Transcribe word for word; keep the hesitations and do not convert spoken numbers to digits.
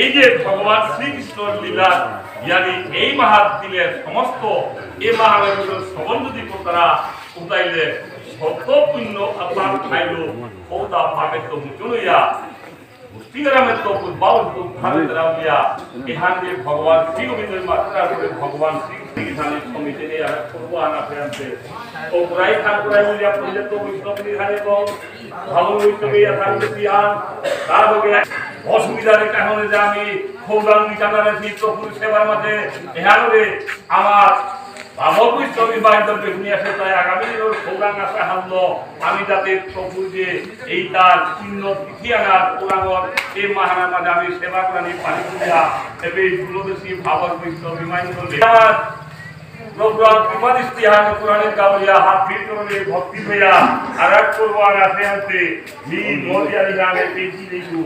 এই যে ভগবান শ্রীকৃষ্ণর লীলা, ইয়ারি এই মাহাত্ম্যে সমস্ত এই মাহাত্ম্যর শ্রবণ যদি করতারা উতাইলে সত্য পুণ্য আর পাপ খাইল, ওতা পাপেত্ত মোচন হইয়া, মুষ্টিগ্রামেত্ত পূর্বাবস্থাত্ত উদ্ধার হইতারা বলিয়া, এহান যে ভগবান শ্রী গোবিন্দর মাত্রা করে ভগবান শ্রী কৃষ্ণ সমিতি নিয়ে আর করবো আনা ফেরানতে। ও পুরাই থান পুরাই বলিয়া পরিযুক্ত বৈষ্ণব নিধানে কম, ভালো বৈষ্ণবে ইয়া থাকবে বিহান, তার লগে অসুবিধার কারণে যে আমি খৌরাং নিকানারে সেই প্রভুর সেবার মাঝে এহানরে আমার বাবা বৈষ্ণবী বাইরে বেগুনি আসে, তাই আগামী দিনের খৌরাং আসা হামলো আমি যাতে প্রভুর যে এই তার পুণ্য তিথি আনার পুরাণর এই মাহানার মাঝে আমি সেবা করানি পারি করিয়া এবে এই দূরদর্শী ভাবর বৈষ্ণবী মাইন করবে। আমার প্রভু আর কৃপা দৃষ্টি হান পুরাণের গাউলিয়া হাত ভিড় করে ভক্তি হইয়া আর এক করবো আর আসে আনতে নি নদিয়া নিয়ে আমি পেয়েছি দেখু।